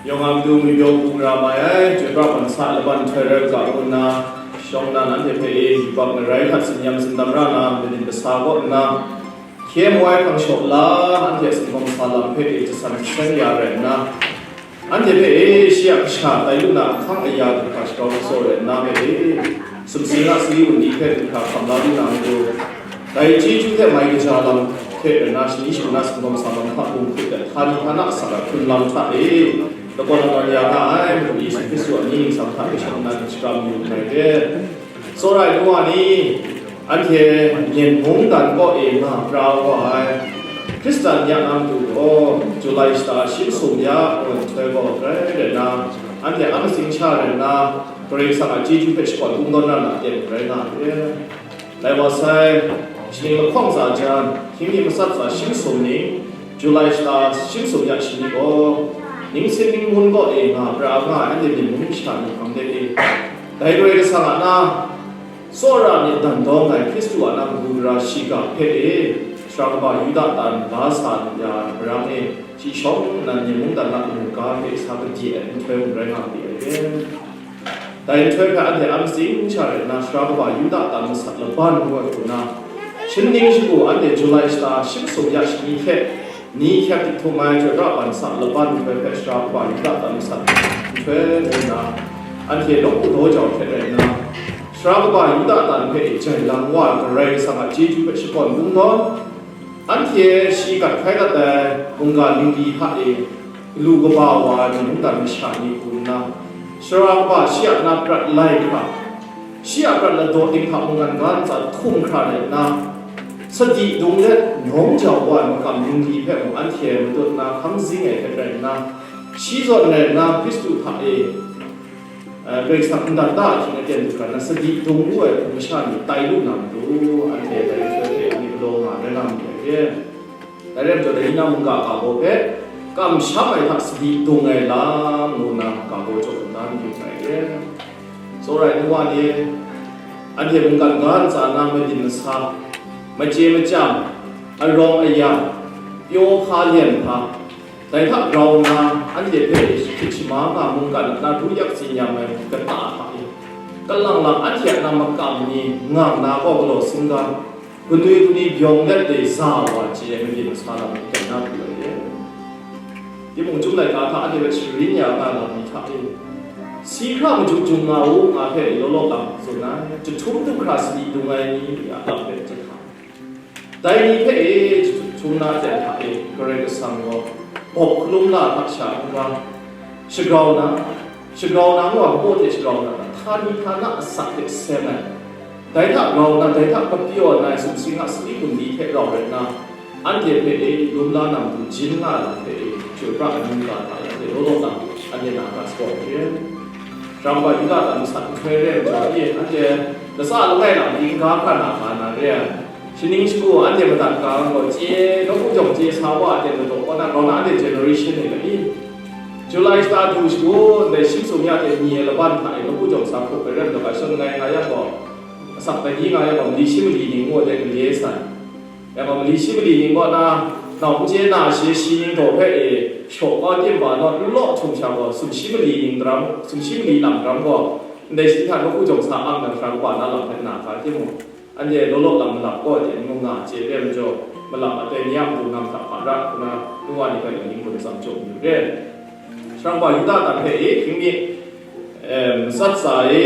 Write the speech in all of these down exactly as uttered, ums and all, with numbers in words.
Yawng a matu ngwi pyaw hku ra mai ai, chyoi pra ban sa laban nhtoi rai u ga, ngu nna shawng nna nanhte hpe e yubak marai hta tsin yam tsin dam ra nna, manin kasa kaw nna, hkye mu ai hkrang shaw la, anhte a singkawm sa lam hpe e jasan jasen ya rai nna, anhte hpe e shi a kasha tai lu na ahkang aya du hkra shagrau kau rai nna hpe e, sumsing a sali wunli hpe du hkra hkam la lu na matu, dai chyeju hte mai kaja lam hte rai nna, shani shagu na singkawm sa lam hta bung hkut let, htani htana asak a hkrun lam hta e, lakawn lakawn ya nga ai Madu Yesu Hkristu a mying ningsang hta hpe shawng nna shaga mayu nngai hte, tsawra ai nu wa ni, anhte Myen mungdan kaw e nga pra wa ai Hkristan ni a na matu gaw, July shata shin sum ya ngu ai nhtoi gaw grai rai nna, anhte a matsing sha rai nna, Karai Kasang a chyeju hpe shakawn kungdawn ra na aten rai nga ai. Lai wa sai, shaning lahkawng tsa jan, hkying mi matsat tsa shin sum ning, July shata shin sum ya shani gaw, ning sin ning ngun kaw e nga pra nga ai anhte Myen mung masha ni hpang de e, dai Karai Kasang a na, tsawra myit dan dawng ai Hkristu a na kabu gara shiga hpe e, sara kaba Yuda tan la sa ya ai marang e, shi shawng nnan Myen mungdan na mungga hpe sa kadye ai nhtoi mung rai nga ma ai. Dai nhtoi hpe anhte a matsing sha rai nna, sara kaba Yuda tan masat laban ngu ai hku na, shin ning shagu anhte July shata shin sum ya shani hte, ni hkyep dik htum ai chyoi pra ban sa laban nhtoi hpe sara kaba Yuda tan masat nhtoi ngu nna, anhte nawku daw jau hte rai nna, sara kaba Yuda tan hpe jai lang wa ai Karai Kasang a chyeju hpe shakawn kungdawn, anhte shi gat hkai dat ai mungga ningli hta e, galu kaba wa ai mungdan masha ni hku nna, sara kaba shi a na prat lai hkra, shi a prat ladaw dinghta mungkan ga ntsa hkum hkra rai nna, sadi dung let nawng jau wa ai makam ningli hpe mung anhte matut na hkam zing ai hte rai nna, shi zawn rai nna Hkristu hta e, eh, Karai Kasang ndan da ahkying aten du hkra nna, sadi dung wu ai hpung masha ni tai lu na matu, anhte dai nhtoi hte ani galaw nga rai nga myit ai re. Dai rai majaw, dai ni na mungga ga baw hpe kamsham ai hta sadi dung ai lam ngu nna ga baw jaw kau da mayu ai re. Tsawra ai nu wa ni, anhte mungkan ga ntsa na madin masa, machye machyam, arawng aya, pyaw hka lyen hpa, dai hta grau nna, anhte hpe hkyit shama nga mungkan a na ru yak tsin yam ai kata hta e, kalang lang anhte a na makam ni ngang na gaw galaw singga, kanwi kanwi byawng let de za wa chye ai madin masa lam hkyen na pru ai re. Timung, Chyum laika hta anhte hpe sharin ya nga lam ni hta e, si hkra majung jung nga u, nga hpe law law lam tsun ai, jahtum du hkra sadi dung ai ni a lam hpe jahta. Dai ni hpe e jahtum na aten hta e, Karai Kasang gaw bawp hkalum la hkra sha n ga, shagrau na, shagrau na ngu ai mapaw hte shagrau na, htani htana asak hte seng ai, dai hta grau na, dai hta kapyaw na ai sumsing a sali gun ni hte rau rai nna, anhte hpe e lum la na matu jin nga ai lam hpe e, chyoi pra ai mungga hta e anhte law law na, anhte na hkra sa gaw hkye. Sara kaba Yuda tan masat nhtoi re ai majaw e, anhte latsa langai lam di n ga hkra na ga na re ai. Shaning shagu anhte madat ga gaw, chye, nawku jawng chye sa wa a ten ladaw kaw na, grau na anhte generation ni ga i? July shata du shagu, ndai shin sum ya hte ni ai laban hta e nawku jawng sa hkrup ai rai majaw, ga shadawn langai nga yang gaw, asak dai ni nga yang gaw, mali shi mali ning ngu ai hte gale sai. Yang gaw, mali shi mali ning kaw na, nau n chye na shi, shi ning daw hpe e, shaw kau tim ba naw n law htum sha gaw, sumshi mali ning daram, sumshi mali lam daram gaw, ndai shi hta nawku jawng sa ang na hkra kaba na lam hpe na ga timung, anhte law law lam malap kaw ai hte n mu nga, chye re ai majaw, malap aten ya matu nang hta hpa ra hku na, nu wa ni hpe ning gun tsam jaw mayu re. Sara kaba Yuda tan hpe e, hkying mi, em, matsat tsa e,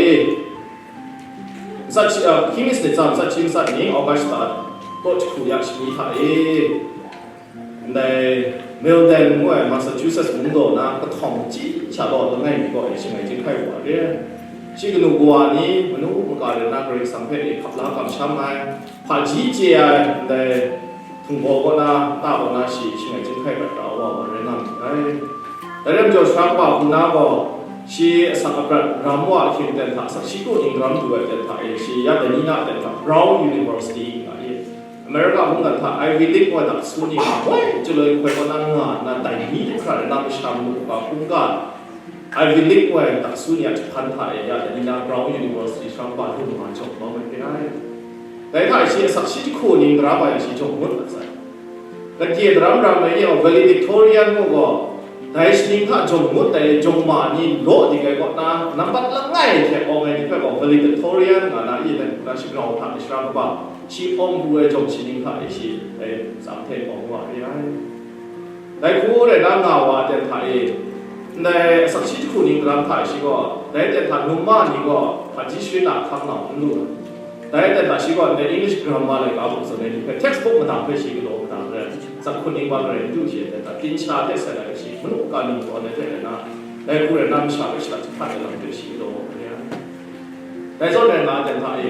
matsat shi, a, hkying mi sanit tsa matsat shi matsat ni, August shata taw jahku ya shani hta e, ndai Malden ngu ai Massachusetts mungdaw na kahtawng chyi sha law langai mi kaw e shangai chyinghkai wa re. Shi kanu kawa ni manu maka rai nna Karai Kasang hpe e hkap la kamsham ai, hpaji chye ai, ndai hpungbaw kaw na, ta kaw na shi shangai chyinghkai rat ra wa wa rai nga myit ai. Dai rai majaw, sara kaba hku na gaw, shi asak aprat ram wa ahkying ten hta, asak shi kru ning ram du ai ten hta e, shi ya dai ni na ten hta, Brown University nga i, America mungdan hta Ivy League wa dak su ni nga, woi, chyaloi hkoi kaw na nga nna, dai ni hkra rai na masha manu kaba hkungga, Ivy League wa ai daksu ni a jahpan hta e ya, dai ni na Brown University sha kaba lung nga jawng bau ai re ai. Dai hta e shi asak shi jahku ning dara bai shi jawng ngut mat sai. Gade daram ram ai ni gaw valedictorian mu gaw, Dai shaning hta jawng ngut ai jawng ma ni law dik ai kaw na, nambat langai hte awng ai ni hpe gaw valedictorian nga na, i dan hku na shagrau hta shara kaba shi awng pru ai jawng shaning hta e shi dai tsang hte awng wa re ai. Dai hku rai na nga wa ai ten hta e, ndai asak shi jahku ning garam hta e shi gaw, dai ten hta num ma ni gaw hpaji sharin a hkang nau n lu ai. Dai aten hta shi gaw ndai English grammar laika buk zawn ai ni hpe textbook madang hpe shi galaw madang rai, zakhun ning wa garai n du shi aten hta, ginsha hte seng ai shi, manu kaning tawn ai hte rai na, dai hku rai na masha hpe shara jahpan ai lam hpe shi galaw ai. Dai zawn rai nga aten hta e,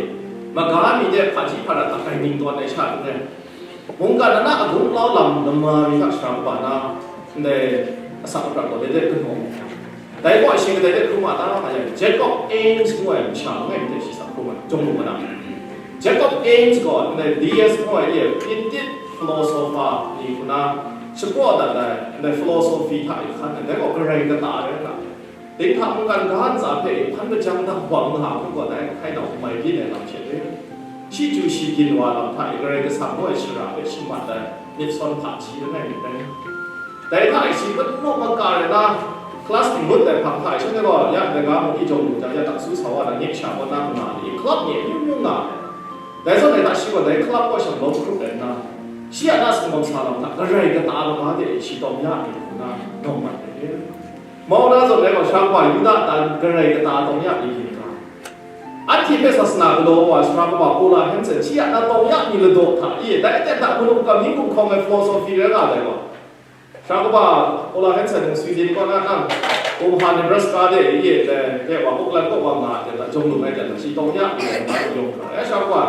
maga mi de hpaji hpadat ai ning tawn ai sha n rai. Mungkan na a gunglau lam lama mi hta shara kaba na, ndai asak aprat gaw dai de kanu. Dai gaw shi kadai de hkrum wa ta nga yang, Jacob Ames ngu ai masha langai mi hte shi sa hkrum ai, jawng lu ma na. Jacob Ames gaw ndai D S ngu ai, e, Indian philosopher ni hku na shapraw dat ai, ndai philosophy hta e hkan ai, dai gaw garai kata ai rai nga. Dinghta mungkan ga ntsa hpe e hpan majang da hkawm nga hku gaw dai hkai nau mai byin ai lam she re. Shi chyu shi byin wa lam hta e Karai Kasang ngu ai shara hpe shamat ai myit sawn hpaji langai mi rai. Dai hta e shi manu maka rai na, class ngut ai hpang hta e shanhte gaw ya ndai ga mung e jawng lu jang, ya daksu sa wa na, nyet sha kaw na nga ni, club ni amyu myu nga ai. Dai zawn dai hta shi gaw dai club kaw shanglawm hkrup ai nna, shi a na singwang sa lam hta garai kata ai ga de shi tawng ya ai hku na nawng mat ai. Mau na zawn dai gaw, sara kaba Yuda tan garai kata tawng ya mi hkra, anhte hpe sasana galaw wa sara kaba Paula Hansen shi a na tawng ya mi ladaw hta e, dai aten hta manu kam ning gumhkawm ai philosophy rai nga ai gaw, sara kaba Paula Hansen mung Sweden kaw na nang, Omaha, Nebraska de e, e, e, wa Oakland kaw wa nga ai hta, jawng lu ai hta, shi tawng ya mi ai hta yawng hkra, e, sara kaba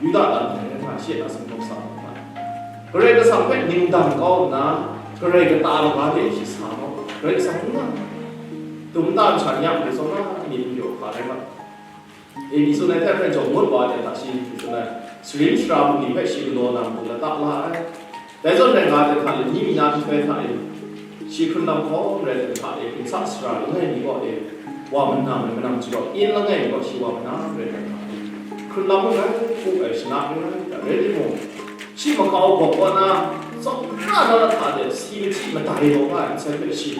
Yuda tan hpe nga shi a na singwang sa ai hta, Karai Kasang hpe ning dang kau nna, Karai kata ai ga de shi sa gaw, Karai Kasang n nga. Tum nta nhtang ya matu tsawra myit n pyaw hpa rai nga. E, mi tsun ai hte hkrai jawng ngut wa ai hta shi, mi tsun ai, sharin shara bungli hpe shi galaw na matu lata la ai. Dai zawn rai nga ai hta, lani mi na nhtoi hta e, shi hkrun lam hkawm rai ai hta e, ginsa sara langai mi kaw e, wa manam ai manam jaw in langai mi kaw shi wa manam rai ai hta e, hkrun lam langai hku ai shana rai ai, rai timung, shi makau gawk kaw na, tsawmra na hta de si machyi madai taw nga ai nsen hpe shi,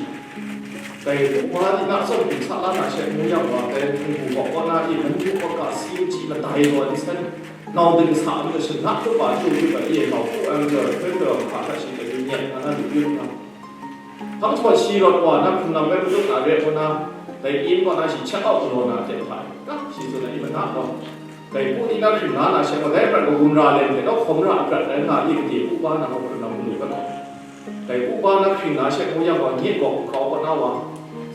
dai hpuk wa di na zawn ginsa la na she ngu yang wa, dai hpung hku gawk kaw na e, mandu kaw ga si machyi madai taw ai nsen, nau ding sa nta shanhta hkrup ai, hkrup hkrup ai, e, nau hku ai majaw, hkoi hkoi wa hpa hta shi dai yu nyet nga na lu yu nna, hpang htaw shi rawt wa na hkrun lam rai matut na re kaw na, dai in kaw na shi check out galaw na hte hpa e, ka shi tsun ai, i mana gaw, dai hku ni na hkring la na she gaw, dai prat gaw gumra leng hte nawhkawm ra prat rai nga, i gade hku ba na gaw hkrun lam galu gat gaw, dai hku ba na hkring la she ngu yang gaw, nye gaw hkau kaw na wa,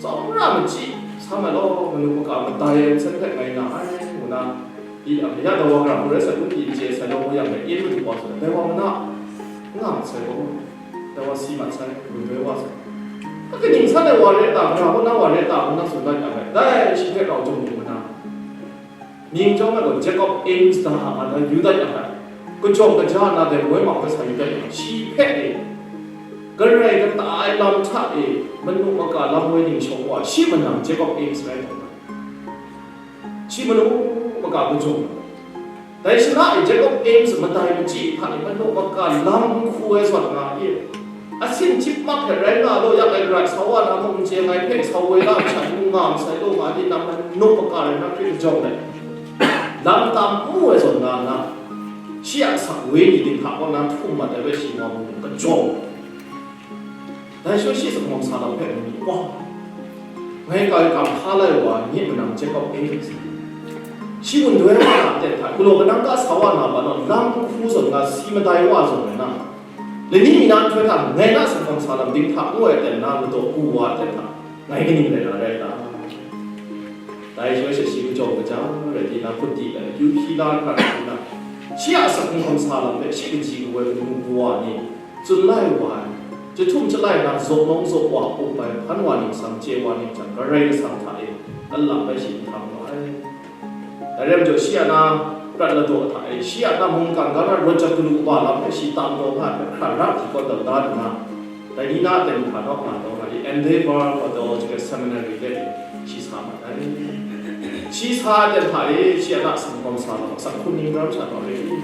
tsawmra machyi, sa mai law, manu maka madai ai nsen hpe ngai nga ai, ngu na, i, a, ya da wa gara hku rai sai, ngu pyi n chye sai law, ngu yang, dai in madu wa tsun ai, dai wa mana, n nga mat sai gaw, dai wa si mat sai, gun doi wa sai. A kaning san ai wa re ta, gara kaw na wa re ta, ngu na tsun dat yang, dai shi hte rau jawng lu mana. Mying chyawm ai gaw Jacob Ames da nga na yu dat yang ai, kajawng kaja na dai moi mang hpe sa yu dat yang ai, shi hpe e, Karai kata ai lam hta e, manu maka lam woi ning shawng wa, shi manang Jacob Ames rai taw na, shi manu maka kajawng. Dai shana e Jacob Ames madai machyi hta e, manu maka lam n hku ai zawn nga e, asin chyip mak hte rai nga law, yak ai garat sa wa na mung n chye ngai hpe sa woi la ai masha ni mung nga masai law nga di, nang manu maka rai na hkrit kajawng let, lam tam n mu ai zawn nga nna, shi a asak wenyi dinghta kaw na htum mat ai hpe shi wa mu kajawng. Dai shaloi shi sumhkawm sa lam hpe ngu wa, ngai kai kam hpa lai wa, nye manang Jacob e, shi gun doi wa na aten hta, galaw kanang ka sa wa na, ba naw lam n hku zawn nga si madai wa zawn ai na, lani mi na nhtoi hta ngai na sumhkawm sa lam dinghta ngu ai aten na ladaw gu wa ai aten hta, ngai kaning rai na rai ta? Dai shaloi she shi kajawng kaja rai di na, hput di ai akyu hpyi la hkra hkra na, shi a asak hkum hkawm sa lam hpe shi kaji kawoi manu kawa ni tsun lai wa ai, jahtum jalai na zaw nawng zaw wa up ai hpan wa ning sang, chye wa ning jang, Karai Kasang hta e alam bai shi n htam wa ai. Dai rai majaw, shi a na prat ladaw hta e, shi a na mungkan ga na rawt jat galu kaba lam hpe shi tam taw nga ai hpe hkra ra hti kawt taw da nna, dai ni na aten hpa nawk nga taw nga i, Endeavour for Theological Seminary de shi sa mat ai. Shi sa ai ten hta e, shi a na sumhkawm sa lam, asak hkun ning ram sha taw re i,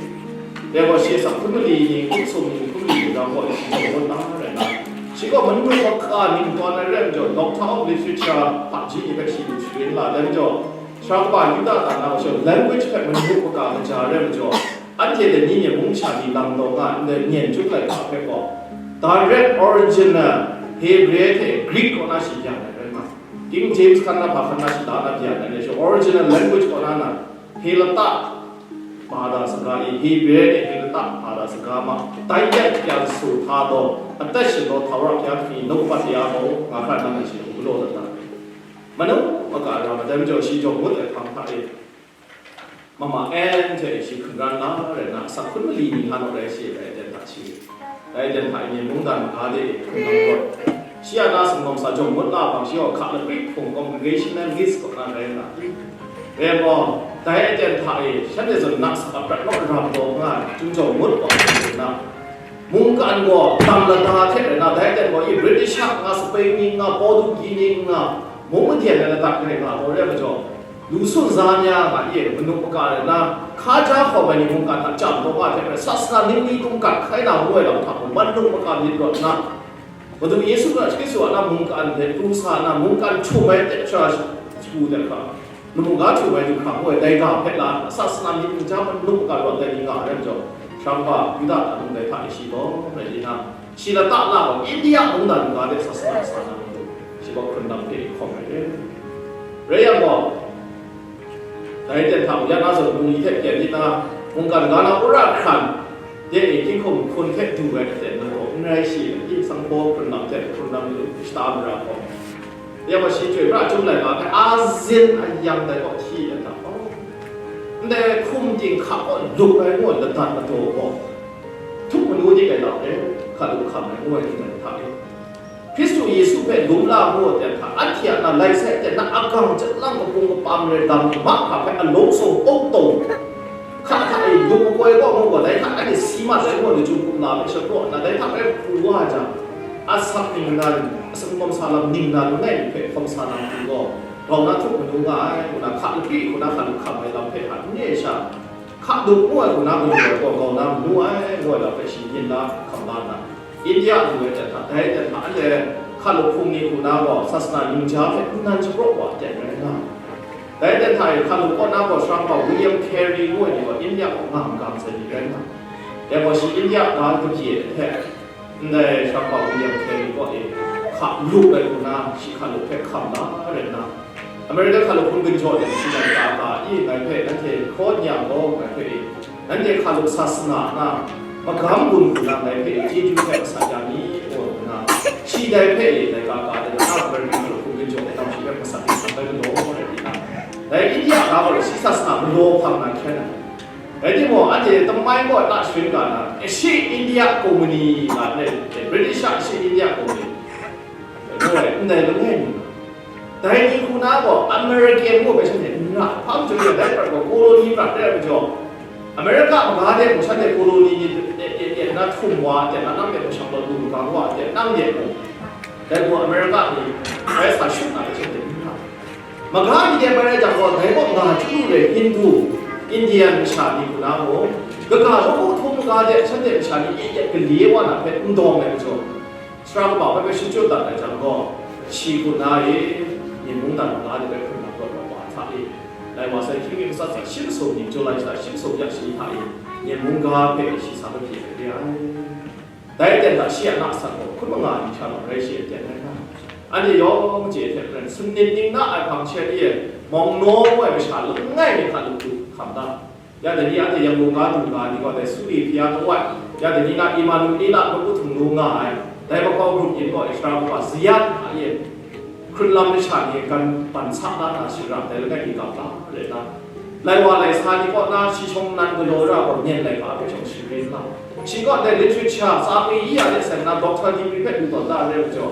dai gaw shi asak hkun mali ni, hkun sum ni, hkun mali ni ram gaw shi taw gaw na rai na, Shi gaw manu maka ning tawn ai rai majaw, Doctor of Literature hpaji ni hpe shi lu sharin la ai majaw, sara kaba Yuda ta na majaw, language hpe manu maka kaja ai rai majaw, anhte dai ni myen mung sha ni lang taw nga ai ndai myen chyum laika hpe gaw, direct original Hebrew hte Greek kaw na shi byan ai rai nga. King James hkan na hpa hkan na shi la na byan ai rai shi, original language kaw na na Helata Bada saga e, Hebre e Helata bada saga ma, dai rai pyan su hta gaw, atat shingdaw hta wa hpya hkri, nau kaba ya gaw, nga hkra nang ai shi galaw dat na. Manu maka ra madam jaw shi jaw ngut ai hpang hta e, mama en hte shi hkungran la rai na, asak hkun mali ni nga naw rai shi, dai aten hta shi. Dai jan hta e mungdan maga de hkungran rawt. Shi a na sumlawm sa jawng ngut la bang shi gaw hka lapri hpung congregational list kaw na rai nga. Rai gaw, dai aten hta e shanhte zawn na sa aprat naw ram taw nga ai, chyum jawng ngut wa na, mungkan gaw dang lada hte rai na, dai aten gaw i British nga, Spain ni nga, Portuguese ni nga, mung madian ai ladat rai nga, gaw rai majaw, lu sun za mya nga i, manu maka rai na, hka ja hkawm ai ni mungkan hta chyam taw nga hte rai, sasana ningli tungkat hkai na ngu ai lam hta mung, manu maka myit rawt na, Madu Yesu Hkristu a na mungkan hte pru sa na, mungkan htum ai tep sha shagu de hkra, lamu ga htum ai du hkra ngu ai dai ga hpe la, sasana myit n ja manu maka rawt ai ni nga ai majaw, sara kaba Yuda hta mung dai hta e shi gaw rai di na, shi lata la gaw India mungdan ga de sasana sa na mung, shi gaw hkrun lam hpe hkawm ai re. Rai yang gaw, dai ten hta u ya na zawn bungli hte pyan di na, mungkan ga na wora hkran de e, hkying hkum hkun hte du ai aten na gaw n rai shi, i sanghpaw hkrun lam hte hkrun lam lu shata mara gaw, ya gaw shi chyoi pra chyum laika hpe azin ayang dai gaw hti ai hta gaw, ndai hkum ting hka kaw lup ai ngu ai ladat ladaw gaw, htup manu dik ai lam e, hka lup hkam ai ngu ai tingnan hta e, Hkristu Yesu hpe lum la mu ai ten hta, anhte a na lai sai ten na agang chyalang kapung kapam rai lam mahkra hpe alawng sawng kawng taw, hka hta e lup makoi gaw mu gaw, dai hta anhte si mat ai gaw, ni chyum kumla hpe shapraw nna, dai hta hpe hpu wa jang, asak ningnan, asak kawm sa lam ningnan langai mi hpe hkawm sa na matu gaw, grau na htup manu nga ai, ngu na hka lapri hku na hka lup hkam ai lam hpe hta n re ai sha, Hka lup ngu ai hku na manu gaw, gaw na manu ai, ngu ai lam hpe shi yin la hkam la nna, India lu ai ten hta, dai ten hta anhte hka lup hpung ni hku na gaw, sasana ningja hpe nnan shapraw wa ten rai nga ai. Dai ten hta e hka lup kaw na gaw, sara kaba William Carey ngu ai ni gaw, India kaw nga magam sai ni rai nga ai. Dai gaw shi India ga kabye ai hte, Ndai sara kaba William Carey kaw e hka lup ai hku na, shi hka lup hpe hkam la rai nna, America hka lup hpung ginjaw de shi ngai ka ka i, ngai hpe nanhte hkaw n yang gaw, ngai hpe i, nanhte hka lup sasana na magam gun hku na ngai hpe i chyeju hte masat ya mi, ngu nna, shi dai hpe i ngai ka ka de na, America hka lup hpung ginjaw de tam shi hpe masat masat bai galaw rai nna, dai India ga gaw shi sasana galaw hpang na hkyen ai. Rai timung, anhte tamai kaw ta sharin ga na, East India Company nga ai, British a East India Company, ngu ai, ndai langai mi nga. Dai ni hku na gaw, American ngu ai shanhte n ra, hpa majaw ya, dai prat gaw, colony prat rai ai majaw, America maga de mung shanhte colony ni de, de, de, de na htum wa, de na nang de mung shang law lu magang wa, de nang de mung, dai gaw America ni rai sa shut na ai shanhte n ra. Maga mi de bai rai jang gaw, dai kaw nga chyu lu ai Hindu, Indian masha ni hku na gaw, kaga lawku htum maga de shanhte masha ni e yet gale wa na hpe n dawng ai majaw, sara kaba hpe bai shachyut dat ai jang gaw, shi hku na e, myen mungdan maga de bai hkrung na rawt wa hta e, lai wa sai hkying mi matsat sa shi masum ni, July shata shi masum yak shi hta e, myen mungga hpe shi sa mahpye ai re ai. Dai aten hta shi a na asak gaw hkun manga ning sha lam rai shi ai aten rai nga. Anhte yawng chye hte maren, sanit ning na ai hpang sha e, mawng naw ngu ai masha langai mi hka lup du hkam da. Ya dai ni anhte Yangon ga du ga ni gaw dai Suri hpya kawat, ya dai ni na Emmanuela nawku htum lu nga ai, dai makau grup yin gaw Israel kaba Ziyad a yin. Hkrun lam masha ni gan ban sa la na shara dai langai mi gap la, rai na, lai wa lai sa ni kaw na shi shawng nnan galaw ra gaw, myen laika hpe shawng sharin la. Shi kaw dai literature, tsa kwi yi ya de seng na doctor degree hpe lu tawn da ai rai majaw,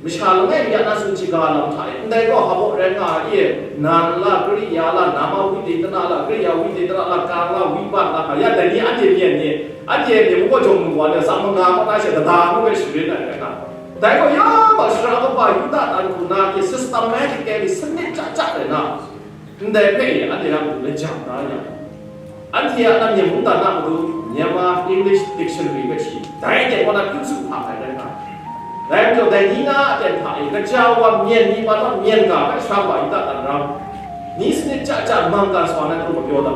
masha langai mi a na tsun shiga lam hta e, ndai gaw hpa baw rai nga ai, nan la, Kariya la, nama widetana la, Kariya widetana la, kang la, wibat la, nga ya, dai ni anhte myen ni, anhte myen mung kaw jawng lu wa ni, tsa manga kaw na she, dada ngu hpe sharin ai rai nga. Dai gaw ya ma shara kaba Yuda tan hku na hte systematically, sanit chya chya rai na, ndai hpe e anhte a matu lajang da ya. Anhte a na myen mungdan a matu Myanmar English Dictionary hpe shi, dai de kaw na pyi su hpa ai rai nga. Ni na a ten hta e, kaja wa myen ni, pa ta myen ga hpe sha wa Yuda tan ram, ni sanit chya chya mang ga sa na kru majaw da,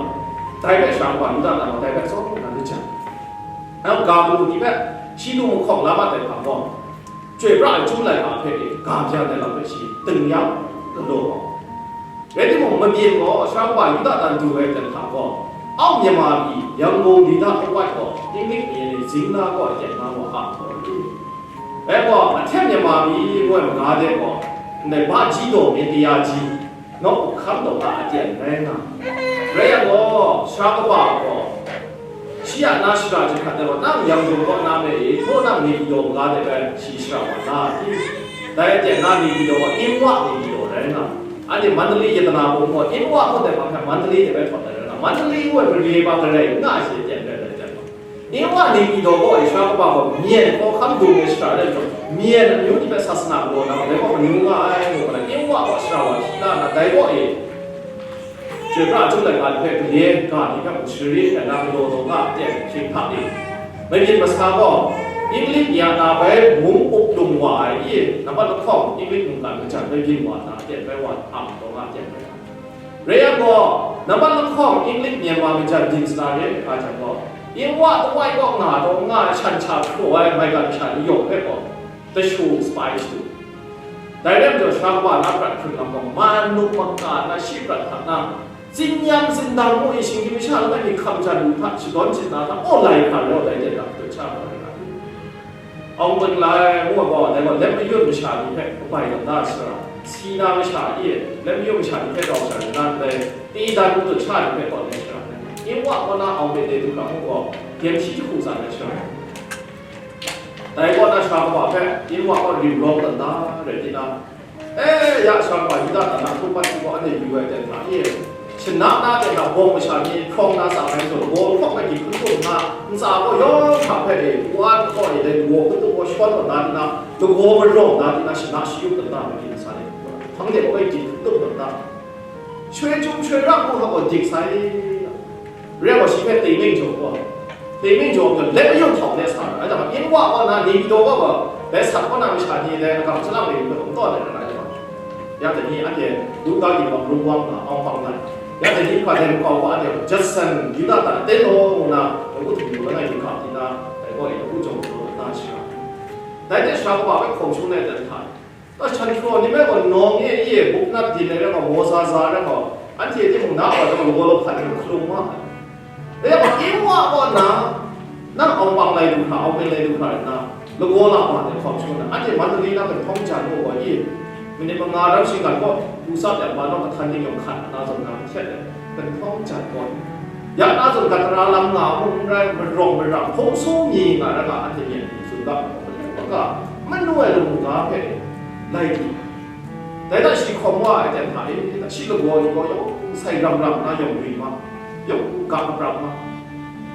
dai hpe sha wa Yuda tan ram, dai hpe tsawm na lu jang, nang ga galu ni hpe shi lu mahkawng la ma ten hta gaw, chyoi pra ai chyum laika hpe e, ga byan ai lam hpe shi tung yang, galaw gaw. Rai timung, mabyin gaw sha wa Yuda tan du ai ten hta gaw, au Myanmar pyi, Yangon, Lida, Hawaii gaw, English ni e zing na gaw, a ten na wa a htaw ai. Rai gaw, ahten Myanmar mi ngu ai maga de gaw, ndai ba ji daw mi kaya ji, nawku hkam daw na aten rai nga. Rai yang gaw, sara kaba gaw, shi a na shara jahkrat ai gaw, nang Yangon kaw na me e, hpaw nang Nepidaw maga de bai shi shara wa na i? Dai aten na Nepidaw gaw, Inwa Nepidaw rai nga. Anhte Mandalay yatana bung gaw, Inwa ngut ai hpang hpe Mandalay de bai htawt ai rai nga. Mandalay ngu ai mare ba garai n nga ai shi aten rai rai jang gaw, Inwa Nepidaw kaw e sara kaba gaw, myen hkawhkam dung ai shara rai nna, myen amyu ni hpe sasana galaw na, dai gaw manu nga ai, ngu nna, Inwa kaw shara wa hti la nna, dai kaw e chyoi pra chyum laika ni hpe gale ga ni hpe mung shari ai na galaw taw nga ai ten hpring hta e. Mabyin masa gaw, English ni a na bai mung up lung wa ai i, nambat lahkawng English mungkan majan bai byin wa na, ten bai wa ang taw nga ai ten bai nga. Rai yang gaw, nambat lahkawng English Myanmar majan byin sa na re ai hta jang gaw, Inwa Hawaii kaw nga taw nga ai shan hta hkraw ai maigan masha ni yawng hpe gaw, tashu sapai shadu. Dai rai majaw, sara kaba na prat hkrun lam gaw, man nu maka na shi prat hta na, tsin yam tsindam ngu i, shinggyim masha langai mi hkam jan lu hta, shadawn shana hta, aw lai hkra rau dai de na, dut sha hkra rai nga. Awng Peng Lai ngu ai gaw, dai gaw, lep mayun masha ni hpe kabai tawn da ai sara, Sina masha e, lep mayun masha ni hpe rau sara, nang dai, Tidan ngu dut sha ni hpe tawn ai sara, Inwa kaw na Awng Peng Lai du hkra ngu gaw, gyem shi jahku tsan ai sara. Dai kaw na sara kaba hpe, Inwa kaw rim rawng tawn da rai nna, e, ya sara kaba Yuda tan na hkrup bat hku gaw, anhte yu ai ten hta e, shana na ten hta bawng masha ni hkrawng na tsang ai zawn, gaw hkawk ai gyit hkun tum nna, ntsa gaw yawng hta hpe e, wan hkaw e, dai lagaw hkun tum gaw shawn tawn da nna, lagaw marawng da nna, shana shayup tawn da, mabyin masa ni, hpang de hkawk ai gyit hkun tum tawn da, shoi chyum shoi ra hku hkra gaw dik sai. Rai gaw, shi hpe tingming jaw gaw, tingming jaw gaw, lep mayun htawng de sa ai, dai hta Inwa kaw na Nepidaw kaw gaw, bai sat kaw na masha ni dai agang salang e, madung tawn ai rai nga ai. Ya dai ni anhte Luka ginwang rung wang na Awng Peng Lai, ya dai ni hpa dai makau gaw, anhte Judson, Yuda tan aten law ngu na, dawu htum lu langai mi ga di na, dai kaw e dawu jaw lu na shara. Dai hte sara kaba hpe hkawm shangun ai dan hta, Hta shan hkraw ni rai gaw, nawng e i e buk nat din ai rai gaw, maw za za ai rai gaw, anhte timung na wa jang lagaw lahpan hkrung ma ai. Dai gaw, Inwa kaw na, nang Awng Peng Lai du hkra, Awng Peng Lai du hkra nna, lagaw la ma ai hkawm shangun na, anhte Mandalay na Ginhtawng Jan gaw gaw i, minit manga ram shinggan gaw, pru tsap yang, ba naw kahtan ning yawng hkat na zawn na htet ai, Ginhtawng Jan gaw. Ya na zawn gat tara lam nga mung n rai, marawng marang, hpung sung mi nga rai nga, anhte myen ni tsun ga, manu ai lamu ga hpe lai di. Dai hta shi hkawm wa ai ten hta e, shi lagaw ni gaw yawng sai ram ram na yawng ri ma, yawng ga maprap ma.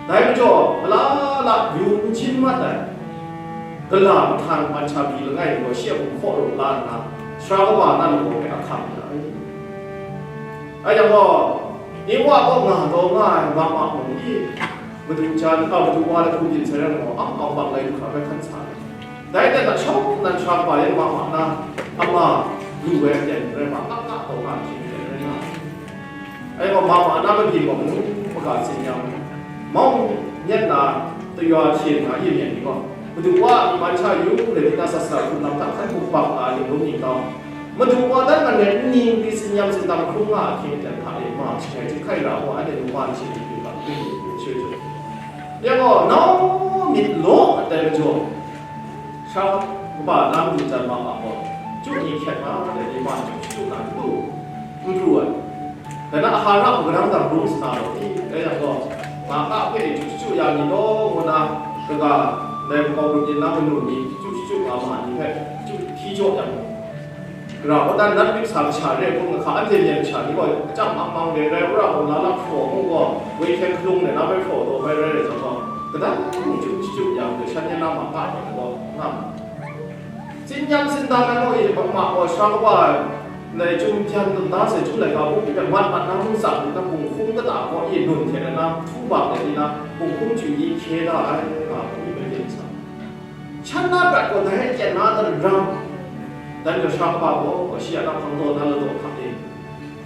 Dai majaw, mala la yu n jin mat ai, gala mahtan manhta pyi langai ni gaw shi a hpung hkaw rawt la nna, sara kaba na lagaw hpe a hkam ya ai. Rai yang gaw, Inwa kaw nga taw nga ai ma ma mung i, madu jan, a, madu wa lahku byin sai rai nna, ang Awng Peng Lai du hkra bai hkan sa ai. Dai hte na shawng nnan sara kaba yan ma ma na, ama lu ai aten rai ma, kak kak taw nga hkying aten rai nga ai. Ai gaw, ma ma na mabyin gaw manu maga tsin yang, mawng nyet na taywa hte na yin yang ni gaw, madu wa a myi man sha yu, rai nna sat sat hkrun lam hta hkan muk bang na ling lung ning tau, madu wa dan ngan rai nni nkri tsin yam tsin dam hkrung nga a hkying aten hta e, ma shangai hte hkai ra ai gaw, anhte numsha ni hte byin bang byin byin soi jaw. Ya gaw, nau myit law ai majaw, sara kaba na madu jan ma ma gaw, chyu ni hkyet ma, dai ni ma chyu chyu na n pru, n pru ai. Dai na, a hara hku kadang dang rum sa na law ni? Dai yang gaw, nga ka hpe chyu chyu ya ni law, ngu na, kaga, dai makau grup yin na manu ni chyu chyu nga ma ni hpe, chyu hti jaw yang gaw, gara kawdan nat myit sa masha re ai hkrum, kahka anhte myen masha ni gaw, kachyang mang mang re rai, wora gaw la la hpraw mu gaw, woi hkyen hkalung de na bai hpraw taw bai rai rai jang gaw, kadang ni chyu chyu yang gaw, shan yan na ma ka ai gaw, nga ma. Tsin yam tsin dam ai gaw, e, ma gaw, sara kaba ai, ndai chyum byan tawn da sai, chyum laika bung hpe mat mat na, mung tsang nna, bunghkum kata gaw, e, nun hte na, htu bang ai ni na, bunghkum chyu di hkye da ai, nga hku myit bai sa. Shan na prat gaw dai hte na daram, dan gaw sha kaba gaw shi a na hpang taw na ladaw hta e,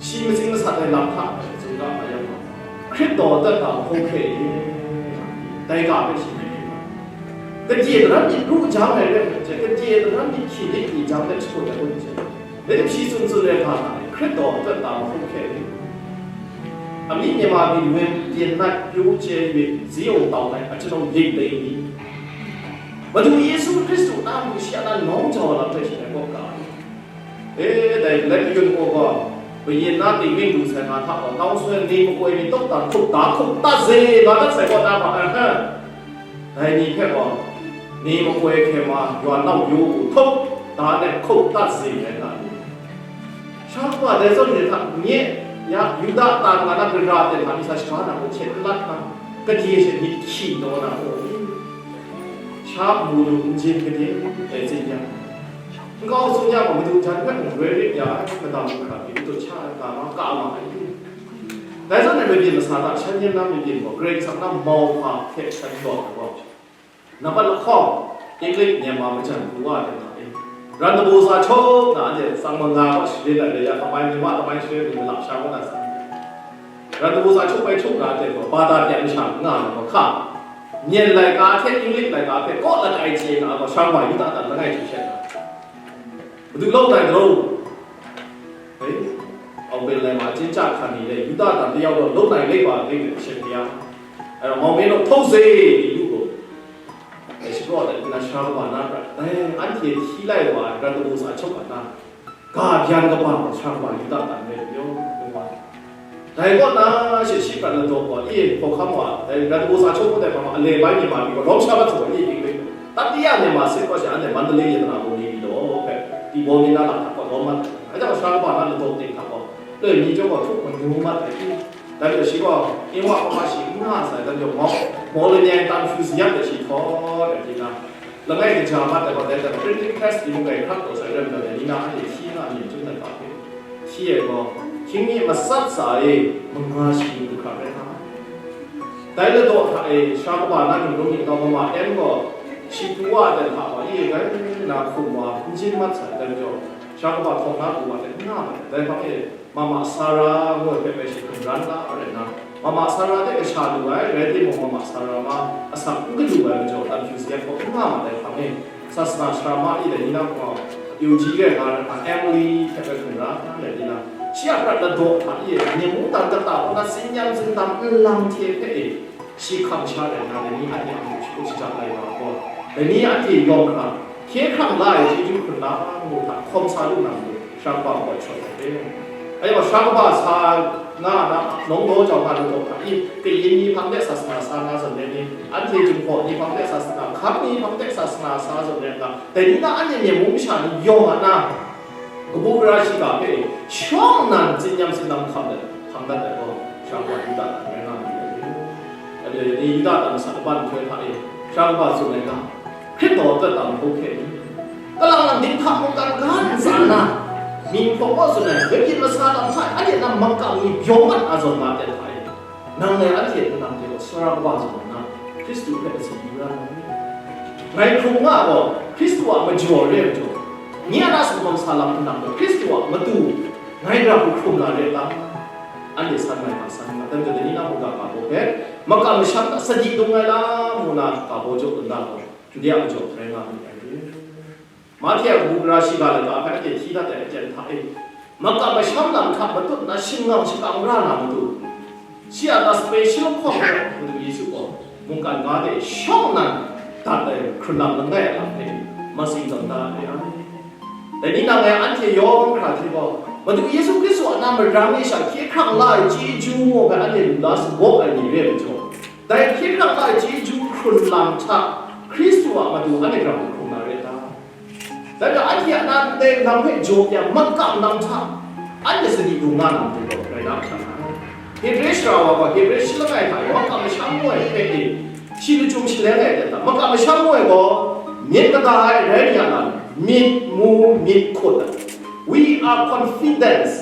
shi matsing masat ai lam hta tsun ga ma yang gaw, Hkrit daw dat na mahkra hkye e, dai ga hpe shi hkrit hkrit nga. Kadye daram myit ru jang ai rai nna, kadye daram myit hkyi myit ni jang let shagun ai rai nna, Dai hte shi tsun tsun ai hta na, Hkrit daw dat na mahkra hkye ni, amying myit ma byin wen, byin nat, pyaw chye myit, ziyawng tau ai, achyaw ying dai ni, Madu Yesu Hkristu na matu shi a na nawng jau ai lam hpe shi dai kaw ka ai. E, dai let mayun gaw gaw, kayin na ting ning du sai nga hta gaw, tau soi ni makoi mi tawk dan hkup da hkup dat ze, nga dat sai kaw na ma ai hpe. Dai ni hpe gaw, ni makoi hkye ma, yawn nau yu hkuk da let hkup dat ze ai nga ni, sha kaba dai zawn ni hta nye ya, Yuda ta nga na gara ten hta mi sa shaga na hku htet n lat hkra, kadye she myit hkyi taw na gaw, sha mu lu n jin kadye dai tsin yang, nkau tsun yang gaw, madu jan hpe mung roi rit ya ai, madam hkra myit dut sha ai ga ma, ka ma ai. Dai zawn na mabyin masa hta shan yen na mabyin gaw, Karai Kasang na mauhpa hte shan gaw ai gaw, nampat lahkawng, English, Myanmar, majan hku wa ai hta e, ran dabu sa chyaw na anhte tsang manga wa sharin ai rai ya, kamai mi wa, kamai sharin mi malap sha wa na sa, ran dabu sa chyaw bai chyaw na anhte gaw, bata pyan masha n nga ai gaw hka, Myen laika hte English laika hpe kaw lakai chye na gaw, sha wa Yuda dan langai hte shet na, Madu lawt ai daw, Hei, Aubin lai ma, Jinja hkan ni le Yuda dan tayau gaw lawt ai laiba ring ai sha ya. Ai rau mau me law, htaw ze, li lu gaw. Dai shapraw dai na sha kaba na prat, dai anhte hti lai wa ai ran dabu sa chyaw a na, ga byan kaba gaw sha kaba Yuda dan rai pyaw, ngu wa. Dai kaw na she shi prat ladaw gaw, i hkawhkam wa, dai ran dabu sa chyaw hku dai hpa ma, ale bai ni ma pyi gaw, rawng sha mat sa gaw, i ning ring, Tatiya Myanmar sit kaw sha, anhte Mandalay Yatana gaw ni pyi law hpe, Tibaw ni na lam hta gaw lawm mat ai. Anhte gaw sha kaba na ladaw ting hta gaw, loi mi chyawm gaw htuk manu mat ai hte, dai majaw shi gaw, Inwa papa shi n nga sai, dan jaw mau, mau le nyai tan hpyu sayat ai shi htaw, rai nna, langai kaja mat ai gaw, dai hta printing press ni mung gai hkrak taw sai, rai nna, dai ni na anhte hti nga myit chyum na ga hpe, hti ai gaw, hkying mi matsat tsa e, manga shi ni hkra rai nga ai. Dai ladaw hta e, sha kaba na ning rawng ning gaw, mama M gaw, shi pru wa ai dan hta wa, i gai na hkum wa, n jin mat sai, dai majaw, sha kaba hkawng na pru wa hte n nga mat ai. Dai hpang e, Mama Sara ngu ai hpe bai shi hkungran la ai rai nna, Mama Sara hte kasha lu ai, rai timung, Mama Sara ma asak n galu ai majaw, dan hpyu sayat gaw n nga mat ai hpang e, sasana sara ma i dai ni na gaw, Euji rai nga ai, Emily hte bai hkungran la ai ni na, shi a prat ladaw hta i, Myen mungdan kata kaw na tsin-yam tsindam nlang hte hpe e, shi hkam sha rai nna, dai ni anhte a matu shagu shaja lai wa ai gaw, dai ni anhte yawng hkra, hkye hkrang la ai chyeju hkrun la ngu hta hkawm sa lu na matu, sha kaba gaw shawt ai hpe. Ajaw sha kaba sa nga na, nawng daw jau nga ladaw hta i, kayin ni hpang de sasana sa nga zawn let ni, anhte Jinghpaw ni hpang de sasana, hkam ni hpang de sasana sa zawn let nga, dai ni na anhte Myen mung masha ni yawng a na, kabu gara shiga hpe e, shawng nnan tsin-yam tsindam hkam dat, hkam dat ai gaw, sha kaba Yuda dan rai nga ai. Anhte ni Yuda dan masak laban nhtoi hta e, sha kaba tsun ai ga, Hkrit daw dat na mahkra hkye ni, kalang nang dinghta mungkan ga ntsa na, myi hpawng kaw tsun ai, gabyin masa lam hta e, anhte na makam ni byawng mat a zawn nga ai hta e, nang ngai anhte nlang hte gaw sara kaba zawn na, Hkristu hpe asin yu ra ai. Ngai hkrung nga gaw, Hkristu a majaw re ai majaw, nye a na sumhkawm sa lam nlang gaw, Hkristu a matu ngai ra hku hkrum na re ta? Anhte san mai ga san nga, dai majaw dai ni na mungga ga baw hpe, makam masham hta sadi dung ai lam ngu na ga baw jaw kunda gaw, Judea majaw hkrai nga myit dai re. Mahte a kabu gara shiga lata hpe anhte hti dat ai aten hta e, makam masham lam hta matut nna shingnang shakang ra na matu, shi a na sape shalawk hkawm ai Madu Yesu gaw mungkan ga de shawng nnan dat ai hkrun lam langai a lam hpe matsing tawn da ai. Dai ni na ngai anhte yawng hkra hte gaw, Madu Yesu Hkristu a na marang e sha hkye hkrang la ai chyeju maw hpe anhte lu la sabaw ai ni re ai majaw, dai hkye hkrang la ai chyeju hkrun lam hta Hkristu a matu anhte grau hkrum na re ta? Dai hta anhte a na ndai lam hpe jaw ya makam lam hta anhte sadi dung nga na matu gaw rai na hkra nga ai. Hebre sara wa gaw Hebre shi langai hta e makam masham ngu ai hpe e, shi lachyum shaleng ai hte hta makam masham ngu ai gaw myit mada ai rai rai ya na, myit mu myit hkut ai. We are confident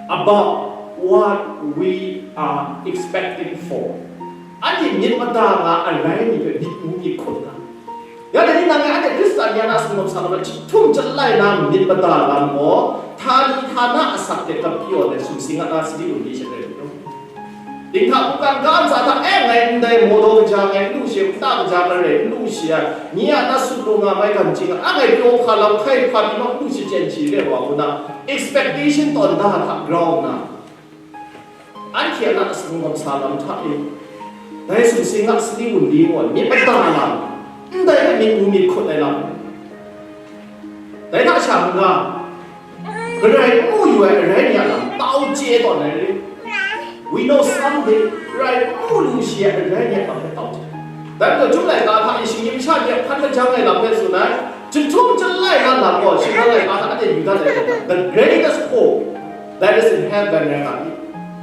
about what we are expecting for. Anhte myit mada nga ai rai ni hpe myit mu myit hkut na, Ya dai ni nang ngai anhte Hkristan ni a na singawm sa lam, chyahtum chyalai na myit mada lam gaw, htani htana asak hte gap pyi ai sumsing a na sadi wunli sha rai lu. Dinghta mungkan ga ntsa hta, e, ngai ndai mawdaw kaja ngai n lu shi, nta kaja ngai rai n lu shi ai, nye a na sut lu nga mai gan ching a, a ngai pyaw hpa lam hkai hpa ni naw n lu shi chyen shi re wa ngu na, expectation tawn da hta grau nna, anhte a na singawm sa lam hta e, dai sumsing a sadi wunli gaw myit mada lam, ndai hpe myit mu myit hkut ai lam, dai hta sha n ga, Karai n mu yu ai arai ni a lam tau chye tawn ai re. We know someday, Karai n mu lu shi ai arai ni a lam hpe tau chye. Dai majaw, Jum laika hta e shinggyim masha ni a hkan majang ai lam hpe tsun ai, chyahtum chyalai na lam gaw, shinggan laika hta anhte yu dat ai, the greatest hope that is in heaven, rai nga ai.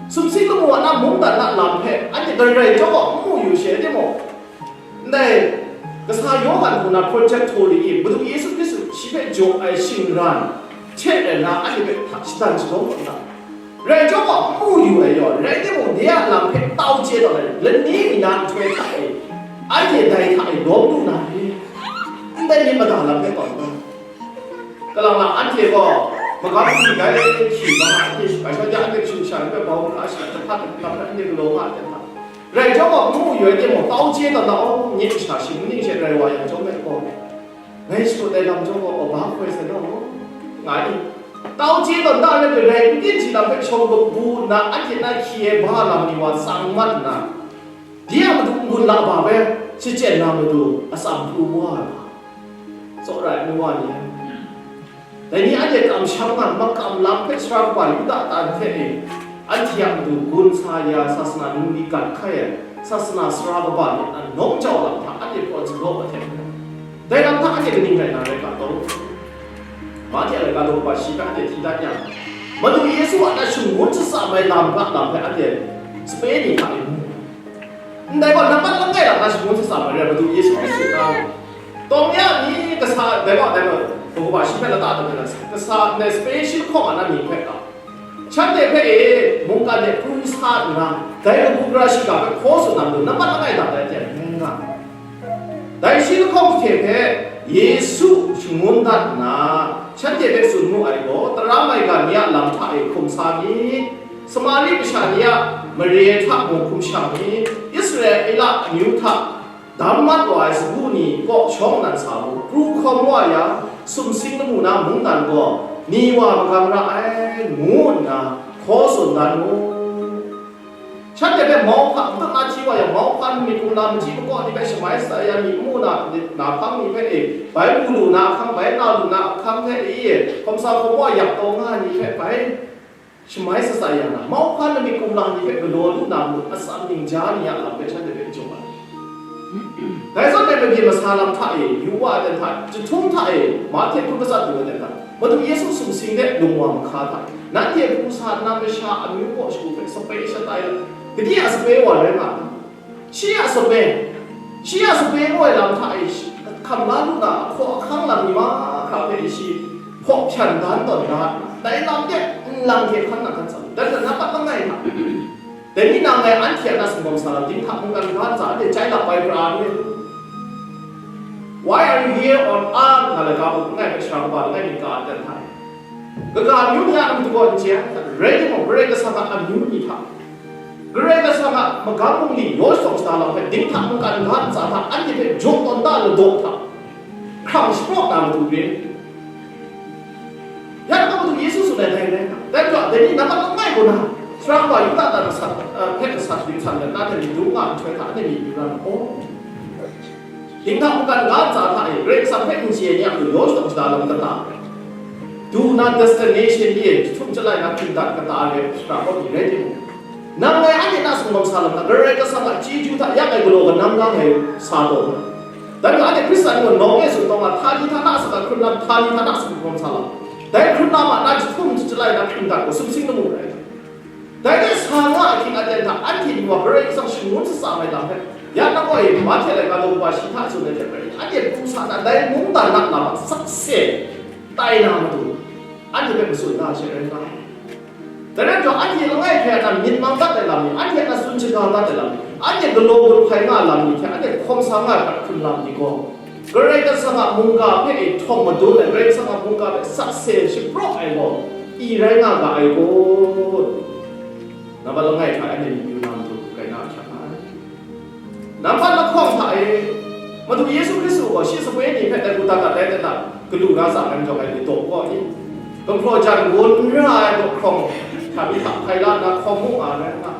Sumsing lamu a na mungdan na lam hpe anhte Karai chyawm gaw n mu yu shi ai timung, Ndai, kasa Yawhan hku na project htaw ri i, Madu Yesu Hkristu shi hpe jaw ai shingran hte rai nna, anhte hpe hta shadan shadawn kau nna, rai chyawm gaw, n mu yu ai yaw, rai timung, de a lam hpe tau chye tawn ai, lani mi na nhtoi hta e, anhte dai hta e lawm lu na re, ndai myit mada lam hpe tawn ga. Kalang lang anhte gaw magam hpyi gai hkyi nga ma, anhte shabai shawng ja, anhte kashu kasha ni hpe bau hkra shang, jahpat lam hpe anhte galaw nga ai hte hta. Rai chyawm gaw, n mu yu ai timung, tau chye tawn na, aw, nye kasha shing ning she rai wa yang chyawm me gaw, ngai shakut ai lam chyawm gaw, aw, ba hkoi sai naw, nga ai. Tau chye tawn na, rai rai n tim shi lam hpe shawng kabu nna, anhte na hkyi ai ba lam ni wa tsang mat nna, de a matu n-gun la ba bai shachyen na matu atsam pru wa ai hka, tsawra ai nu wa ni. Dai ni anhte kamsham nga, makam lam hpe sara kaba Yuda tan hte e, anhte a matu gun sa ya, sasana ningli gat hkai ai, sasana sara kaba ni a nawng jau lam hta anhte pawt sagaw ai hte maren, dai lam hta anhte kaning rai na rai ga taw? Mahte a laika daw kaba shi hpe anhte hti dat yang, Madu Yesu a na shangun shatsam ai lam ga lam hpe anhte sape ni hta e mu. Ndai gaw, nambat langai lam na shangun shatsam ai rai, Madu Yesu Hkristu na. Tawng ya mi kasa, dai gaw, dai gaw, daw kaba shi hpe lata taw ai lam, kasa ndai special hkawng a na mying hpe ga, shanhte hpe e mungkan de pru sa nna, dai kabu gara shiga hpe hkaw tsun na matu, nambat langai lam dai hte n nga. Dai shi lahkawng hte hpe Yesu shangun dat nna, shanhte hpe tsun mu ai gaw, tara maigan ni a lam hta e hkum sa mi, Samari masha ni a mare hta mung hkum shang mi, Israela amyu hta dam mat wa ai sagu ni kaw shawng nan sa mu, pru hkawm wa yang, sumsing lamu na mungdan gaw ni wa magam ra ai, ngu nna hkaw tsun dan mu. Shanhte hpe mauhpa, matut na hti wa yang, mauhpa myit kumla, machyi makaw ni hpe shamai shatsat ya mi, nmu na, na hpang ni hpe e, bai mu lu na ahkang, bai na lu na ahkang hte e, hkawm sa hkawm wa yak taw nga ai ni hpe bai shamai shatsat ya na, mauhpa myit kumla ni hpe galaw lu na matu, atsam ningja ni a lam hpe shanhte hpe jaw ai. Dai zawn e, mabyin masa lam hta e, yu wa ai ten hta, jahtum hta e, Mahte hkun matsat lu ai ten hta, Madu Yesu sumsing de lung wa mahka hta, nanhte pru sa nna masha amyu kaw shagu hpe sape shatai, gade a sape wa rai nga ai? Shi a sape, shi a sape ngu ai lam hta e, hkam la lu na, ahkaw ahkang lam ni mahkra hpe shi hpaw hpyan dan tawn da, dai lam de nlang hte hkan nang hkan tsang, dan dan na pat langai hta. Dai ni nang ngai anhte a na singawm sa lam, dinghta mungkan ga ntsa, anhte chyai lap ai pra ni? Why are you here on earth? Nga laika mung langai hpe sara kaba langai myit ga ai ten hta e, kaga amyu ni a lam dagaw n chye ai, rai timung, Karai Kasang a amyu ni hta, Karai Kasang a magam bungli yaw shadawn shada lam hpe, dinghta mungkan ga ntsa hta anhte hpe jaw tawn da ladaw hta, hkrang shapraw na matu re. Ya, Madu Yesu tsun ai dai rai nga. Dai majaw, dai ni nambat langai kaw na, sara kaba Yuda tan masat, eh, hpe masat dingsan let na hte myi dum nga nhtoi hta, anhte myi byin ra na, aw, dinghta mungkan ga ntsa hta e, Karai Kasang hpe n chye ai ni a matu yaw shadawn shada lam kata, du na destination ni e, jahtum chyalai na hpring dat kata re, sara kawt ni rai timung, nang ngai anhte na singawm sa lam hta, Karai Kasang a chyeju hta ya ngai galaw kanang nga ngai sa taw, dan ga anhte Hkristan ni gaw nawng e tsun taw nga, htani htana asak a hkrun lam, htani htana asak a hkrun lam sa lam, dai hkrun lam a na jahtum chyalai na hpring dat gaw sumsing lamu rai. Dai hte sa nga ahkying aten hta, anhte ni wa Karai Kasang shangun shatsam ai lam hpe, ya nang gaw e, Mahte laika daw kaba shi hta tsun ai hte hkrai, anhte pru sa na, dai mungdan na lam a sakse tai na matu, anhte hpe matsun da ai she rai nga ai. Dai rai nna, anhte langai hpe a myit mang dat ai lam ni, anhte a tsun shaga dat ai lam ni, anhte galaw gun hpai nga ai lam ni hte anhte hkawm sa nga ai hkrat hkrun lam ni gaw, Karai Kasang a mungga hpe e htawng madun ai, Karai Kasang a mungga hpe sakse shapraw ai gaw, i rai nga ga ai gaw, nambat langai hta anhte myit yu na matu, rai na ahkyak ai. Nambat lahkawng hta e, Madu Yesu Hkristu gaw shi sape ni hpe dai hku dat dat ai hte hta, galu na tsa ai majaw, ngai ni daw gaw ni, gumhpraw jan gun n ra ai daw hkrawng hta mi hta hkai la nna hkawm mu nga ai rai nga.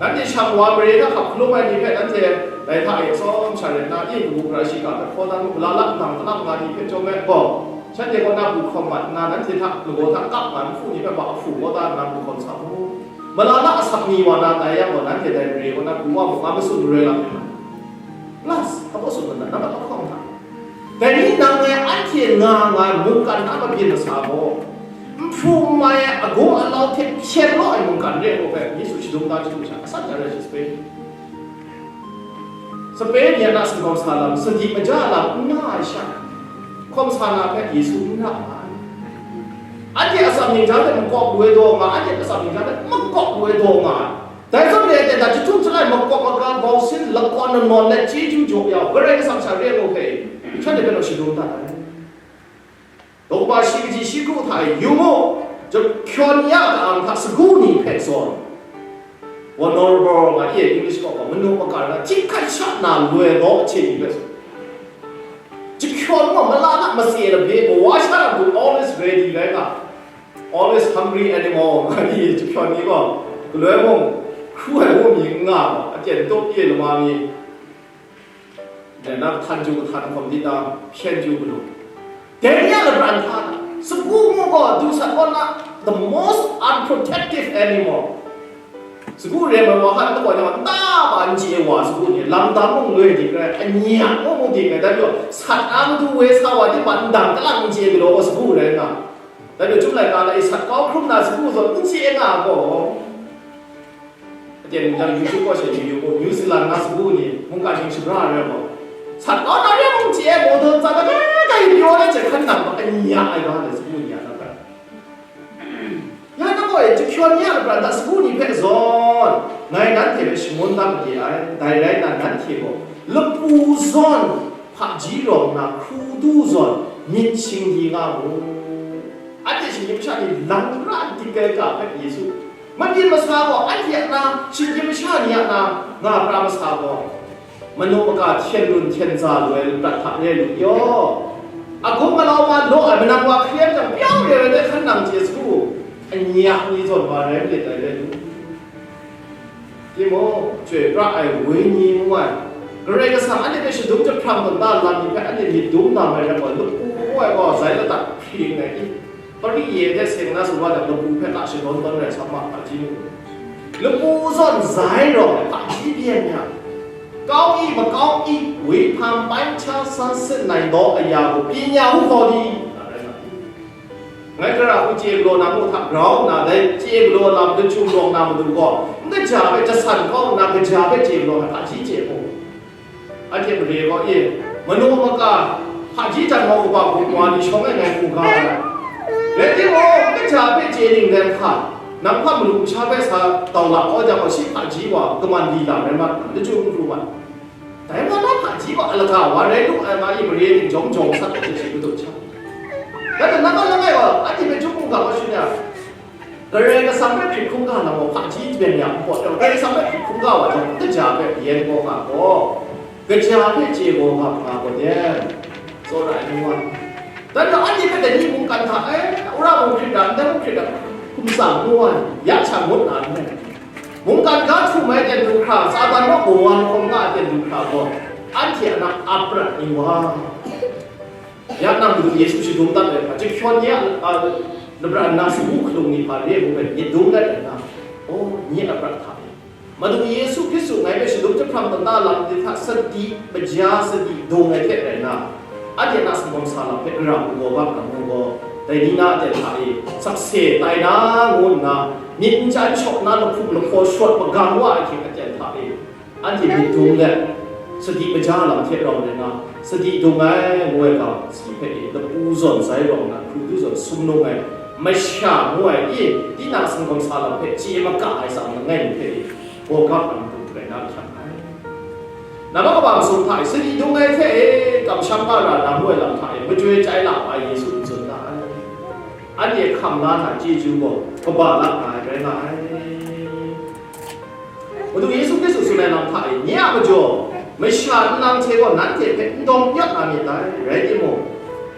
Nanhte shang wa mare hta hkap hkalum ai ni hpe nanhte dai hta e tsawm sha rai nna, ning kabu gara shiga hpe hkaw dan mu, malala ndang kalang nga ni hpe chyawm ai gaw, shanhte kaw na bu hkawm mat nna, nanhte hta lagaw hta kap nga nhku ni hpe ba hpu kau da nna bu hkawm sa mu. Malala asak ni wa na tai yang gaw, nanhte dai mare kaw na bu wa mu, nga matsun maroi lam ai hta. Plus, apostle nna, nambat lahkawng hta. Dai ni nang ngai anhte nga nga ai mungkan a mabyin masa gaw, nhpu n mai ai, agung alau hte hpyen law ai mungkan re ai gaw hpe, Yesu shadum da chyu sha, asan ya rai shi sape. Sape ni a na singkawm sa lam, sadi maja lam n nga ai sha, hkawm sa na hpe Yesu n ra nga ai. Anhte atsam ning ja hte makawp lu ai daw nga ai, anhte atsam ning ja hte makawp lu ai daw nga ai. Dai zawn re ai hte, dai jahtum jalai makawp maga bau sin lakawn lanawn let chyeju jaw ya u, Karai Kasang sha re ai gaw hpe, shanhte hpe naw shadum dat ai. Daw kaba shi kaji shi kru hta e, yu mu, jahkyawn ya ka-ang hta sagu ni hpe zawn, vulnerable nga i e, English kaw gaw, manu makar na hti hkat sha na loi law hte ni hpe zawn, jahkyawn gaw, mala na matse labe gaw, wa sha na matu always ready rai nga, always hungry animal nga i e, jahkyawn ni gaw, galoi mung, hkru ai wa mi n nga, aten tup i e lama mi, Dai na, htan ju kahtan hkawm di ta, hpyen ju galu. Dai ni a labran hta na, sagu mu gaw, du sat kaw na, the most unprotective animal. Sagu re ai wa hkan, nta gaw, nta ba n chye ai wa sagu ni, lam dam mung loi dik rai, anya mung mung dik rai, dai majaw, sat na matu woi sa wa, di ban ndang kalang n chye galaw gaw sagu rai nga. Dai majaw, chyum laika na e sat kau hkrum na sagu zawn n chye nga gaw, Aten yang YouTube kaw she yu yu gaw, New Zealand na sagu ni mungkan hkying shabra ai rai gaw, sat kau na re mung chye ai, mawdaw ntsa na kai kai pyaw na hte hkan nang ma anya ai ga ai sagu ni a na tai. Ya na gaw e, jahkyawn ni a labran hta sagu ni hpe zawn, ngai nanhte hpe shangun dat made ai, dai rai nna nanhte gaw lapu zawn hpaji rawng nna hkru du zawn myit shingdi nga mu. Anhte shinggyim masha ni lang ra dik ai ga hpe Yesu Mabyin masa gaw anhte a na, shinggyim masha ni a na, nga pra masa gaw, manu maga hten run hten za lu ai laprat hta re lu yaw. Agung alau ma law ai manang wa hkaren jang pyau re ai hte hkan nang chye sagu, anya ni zawn wa rai malit ai re lu. Timung, chyoi pra ai Wenyi ngu ai, Karai Kasang anhte hpe shadum jahprang tawn da lam ni hpe anhte myit dum na mai rai gaw, lapu ngu ai gaw zai ladat hpring ai i? Pari ye hte seng na sumwa jang, lapu hpe ka shadawn tawn rai sa ma, hpaji mu. Lapu zawn zai rawng ai hpaji byen ya. Kau i, makau i, wehpang pain cha san sit nai daw aya gaw, pyi nya u hkaw di? Ngai gara hku chye galaw na mu hta grau nna, dai chye galaw lam lachyum rawng na matu gaw, n kaja hpe jasan kau nna, kaja hpe chye galaw ai hpaji chye mu. Anhte mare gaw, e, manu maka, hpaji jan mau kaba hku wa ni shawng e ngai hku ga ai. Rai timung, kaja hpe chye ning rai hka, nang hpa malu masha hpe sa tau la kau jang gaw, shi hpaji wa kaman di lam rai mat, lachyum n pru mat. Dai wa na hpaji wa alaga wa rai lu ai ma i mare ning jawm jawm sat ai hte shi matut hkya. Dai hte nang a langai wa, anhte hpe chyum hkungga wa shun ya, Karai Kasang hpe hkrit hkungga lam gaw hpaji byen ya n pawt, Karai Kasang hpe hkrit hkungga wa jang, kaja hpe yen gaw nga gaw, kaja hpe chye gaw nga nga gaw den, tsawra ai nu wa. Dan gaw anhte hpe dai ni mungkan hta, e, wora mung hkrit ra, ndai mung hkrit ra, hkum tsang nu wa, ya sha ngut na n rai. Mungkan ga htum ai ten du hkra, Satan naw baw wa lahkawng nga ai ten du hkra gaw, anhte a na aprat ni wa. Ya nang Madu Yesu shadum dat ai hpa, jahkyawn ni a, a, labran na sagu hkalung ni hpa re ai hpe myit dum let ai na, o, nye a prat hta e, Madu Yesu Hkristu ngai hpe shadum jahprang tawn da lam ni hta sadi maja sadi dung ai hte rai na, anhte na singkawm sa lam hpe gara hku gaw bap na mu gaw, dai ni na aten hta e sakse tai na ngu nna, myit n chyan shaw na lahpum lahkaw shawt magang wa ai hkying aten hta e, Anhte myit dum let, sadi maja lam hte rau nna, sadi dung ai ngu ai ga si hpe e, lapu zawn zai rawng na, hkru du zawn sumnung ai masha ngu ai e, tinang singkawm sa lam hpe chye maka ai tsang langai mi hpe e, bawgap ai matu rai na hkyang ai. Nambat kaba masum hta e, sadi dung ai hte e, kamsham nga ra na ngu ai lam hta e, majoi chyai la ai Yesu n tsun ga ai. Anhte hkam la hta chyeju gaw kaba la nga ai rai nga ai. Madu Yesu Hkristu tsun ai lam hta e, nye a majaw, masha nlang hte gaw nanhte hpe n dawng n yawt na myit dai, rai timung,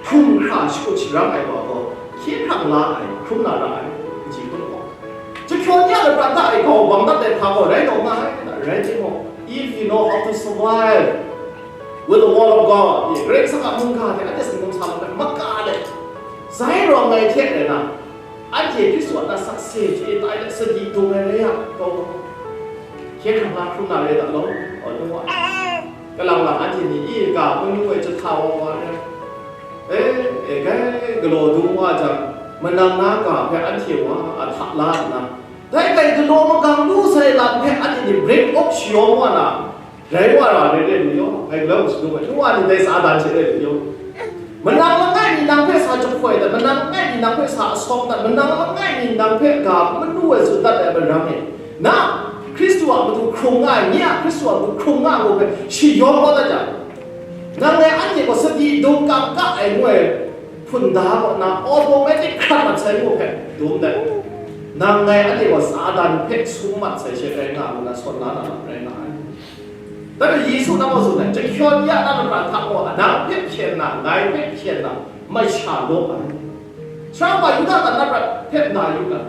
hkrum hkra shakut sharang ai wa gaw, hkye hkrang la ai, hkrum na ra ai, kaji hkrum gaw. Jahkyaw ni a lapran hta e gaw bang dat ai hpa gaw rai taw nga ai, rai timung, if you know how to survive with the word of God, Karai Kasang a mungga hte anhte sanggam sa lam hpe maka let, zai rawng ai hte rai na, anhte Hkristu a nat sakse chye tai let sadi dung ai rai yang, taw, hkye hkrang la hkrum na rai da law, aw, nu wa. Kalang lang anhte ni, i, ga manu ai jahta wa wa rai. E, e, grai galaw dung wa jang, manang na ga hpe anhte wa a hta la nna, dai hkai galaw magang lu sai lam hpe anhte ni break off shayawng wa na, rai wa ra rai rai lu yaw, ngai galaw shadum ai, nu wa ni dai Satan hte rai lu yaw. Manang langai mi nang hpe sa jahpoi dat, manang langai mi nang hpe sa asawng dat, manang langai mi nang hpe ga manu ai tsun dat ai marang e, na Hkristu a matu hkrung nga ai, nye a Hkristu a matu hkrung nga ai ngu hpe shayawng kau dat jang, nang ngai anhte gaw sadi dung kang ka ai ngu ai hpunda kaw na automatic hkrat mat sai ngu hpe dum dat. Nang ngai anhte gaw Satan hpe sum mat sai she rai nga ngu na sawn la na lam rai nga ai. Dai majaw Yesu nang gaw tsun ai, jahkyaw ni a na lapran hta gaw, nang hpe hpyen na, ngai hpe hpyen na, masha law ai. Sara wa Yuda hta na prat hpe na yu ga,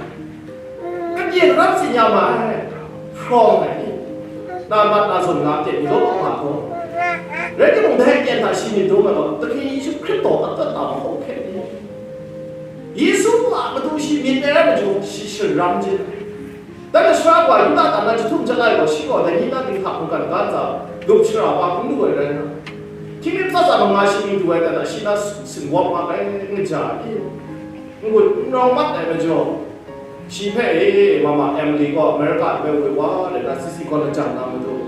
kapyen rap tsin ya ma ai, hprawng ai ni, na mat na zawn na hte ni law law nga hkawm. Rai timung, dai aten hta shi myit dum ai gaw, Kahkring Yesu Hkristu a prat ta mahkra hkret ni, Yesu a matu shi myit ai rai majaw, shi sharam jin ai. Dai masha gaw Yuda hta na jahtum jalai gaw, shi gaw dai ni na dinghta mungkan ga ntsa lup shara wa n lu ai rai nna, hkying mi tsa tsa manga shi mi du ai hta na, shi na singwap ma ai, n kaja ai, n gun n rau mat ai majaw, shi hpe, e, mama Emily gaw America hpe woi wa let na, C C college jang na matu,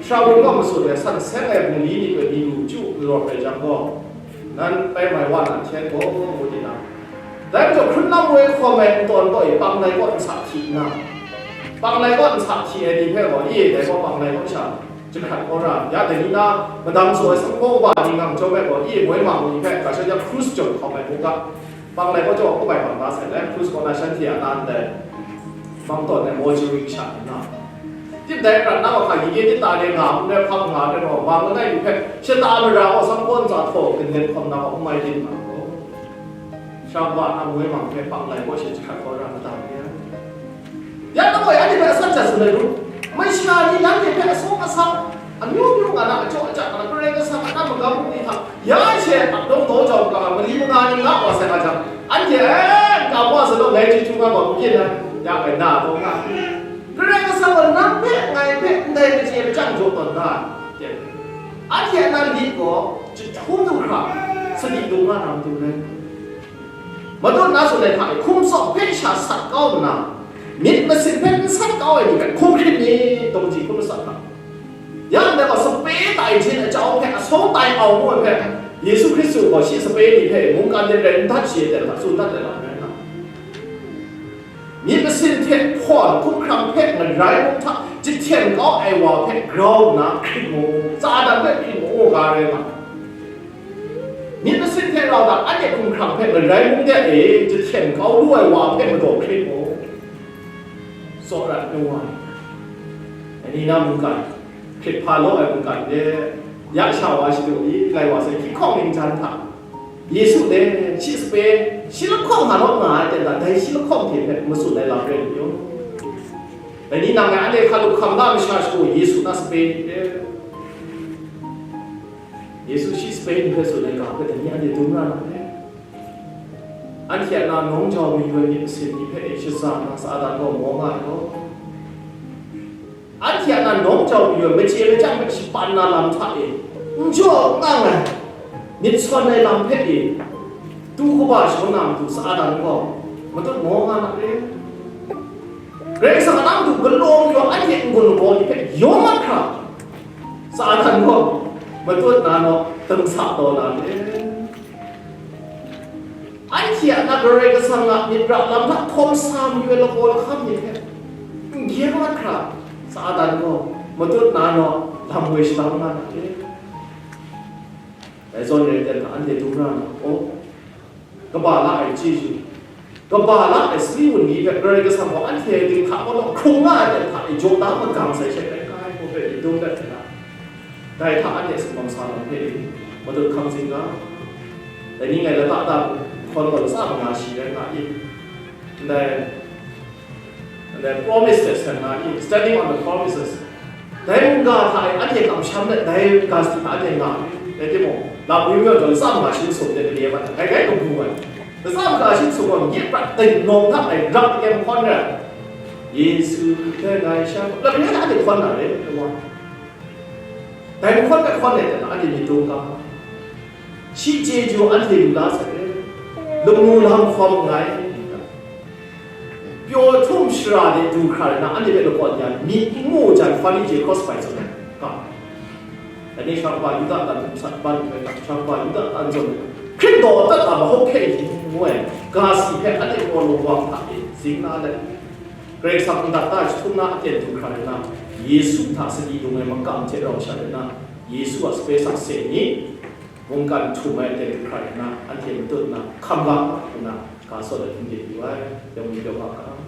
shara bun gaw matsun ai san seng ai bungli ni hpe ni lu chyu rawt ai jang gaw, nan pai mai wa na hten gaw, ngu di na, dai majaw hkrun lam woi hkawm ai ntawn kaw e panglai kaw nsa hti nna, panglai kaw nsa hti ai ni hpe gaw, i, dai gaw panglai kaw sha jahkrat kau ra, ya dai ni na madam tsaw ai sanghpaw kaba ni ngang chyawm ai gaw, i, moi mang ni hpe ga shawng jang krus jaw hkawm ai mungga, panglai kaw jaw kaba bang da sai, dai krus kaw na shanhte a na ndai mang tawn ai mortuary sha nna, tip dai prat na wa hka, gige tit ta re nga, n rai hpang nga re gaw, mang langai mi hpe shata mara gaw sanghpaw ntsa htaw gandet hkawm na gaw n mai din nga gaw, sha wa na moi mang hpe panglai kaw she jahkrat kau ra madam re ai. Ya, nang gaw anhte hpe atsat hte tsun ai ru, masha ni nanhte hpe asaw asang amyu myu nga na, ajaw aja nga na, Karai Kasang a na magam bungli hta ya she a dawng daw jau ga, mali manga ni nga wa sai nga jang, anhte, e, n kam wa sa law, ngai chyeju nga gaw n byin ai, ya, ngai na taw nga. Karai Kasang gaw nang hpe, ngai hpe, ndai machye machyang jaw tawn da ai, anhte a na lit gaw jahtum du hkra sadi dung nga na matu rai. Matut na tsun ai hta e, hkum tsawp hpe sha sat kau nna, myit masin hpe n sat kau ai ni hpe hkum hkrit myit, taw kaji hkum matsat hta. Ya ndai gaw sape tai jin ajau hpe asaw tai au ngu ai hpe, Yesu Hkristu gaw shi sape ni hpe mungkan de rai n dat shi ai hta tsun dat ai lam rai nga. Myit masin hte hpawn hkumhkrang hpe ngarai mung hta jahten kau ai wa hpe grau nna hkrit mu, Satan hpe hkrit mu, u ga rai nga. Myit masin hte rau na anhte hkumhkrang hpe ngarai mung de e jahten kau lu ai wa hpe madaw hkrit mu. Tsawra nu ai, ani na mungkan, hkrit hpa law ai mungkan de, ya sha wa shadu i, lai wa sai, hkying hkawng ningjan hta, Yesu le shi sape, shi lahkawng nga naw nga ai ten ta, dai shi lahkawng hte hpe matsun ai lam rai lu yaw. Dai ni nang ngai anhte hkalup hkam la masha shagu Yesu na sape ni hpe, Yesu shi sape ni hpe tsun ai ga hpe dai ni anhte dum ra na le. Anhte a na nawng jau mayu ai myit masin ni hpe e shaza na Satan gaw maw nga ai gaw, anhte a na nawng jau mayu ai machye machyang hpe shapan na lam hta e n jaw n ang ai, myit sawn ai lam hpe e tu kaba shagun na matu Satan gaw matut maw nga na re. Karai Kasang a na matu galaw mayu ai anhte n-gun lagaw ni hpe yaw mat hkra, Satan gaw matut na naw, dingsa taw na re. Anhte a na Karai Kasang a myit ra lam hta hkawm sa mayu ai lagaw lahkam ni hpe n gyeng mat hkra, Satan gaw matut na naw, lam woi shalang nga na e. Dai zawn rai ten hta anhte dum ra na, o, kaba la ai chyeju, kaba la ai sali wunli hpe Karai Kasang gaw anhte dinghta kaw law hkrung nga ai ten hta e jaw da magang sai she rai nga ai hku hpe myit dum dat nna, dai hta anhte sumgang sa lam hpe e, madut hkang zing nga, dai ni ngai lata da hkawn gaw latsa manga shi rai nga i, ndai, ndai promise hte seng nga i, standing on the promises. Dai mungga hta e anhte kamsham let, dai ga sadi hta anhte nga, rai timung, lam yu yawng gaw latsa manga shi masum de, ni e mat ai, grai grai kabu ai. Latsa manga shi masum gaw nye prat dai nawng hta e rak kem hkawn rai. Yesu hpe ngai sha, lam yu hta anhte hkawn na re, wa. Dai mahkawn hpe hkawn ai hte na anhte myit dum ga, shi chyeju anhte lu la sai, lamu lam hkawm nngai. Pyaw htum shara de du hkra ai na anhte hpe lakawn ya myit n mu jan, hpan ni je cross bai tsun ai ga. Dai ni sha kaba Yuda tan htum sat ban hpe, sha kaba Yuda tan zawn, Hkrit daw dat a mahawk hpe ngu ai ga si hpe anhte kaw lawang hta e zing la let, Karai Kasang ndat da jahtum na aten du hkra ai na, Yesu hta sadi dung ai makam hte rau shat ai na, Yesu a sape sakse ni mungkan htum ai aten du hkra ai na, anhte matut na hkam ga nna, ga sawt ai hpung de yu ai, yawng ni pyaw ga hkam.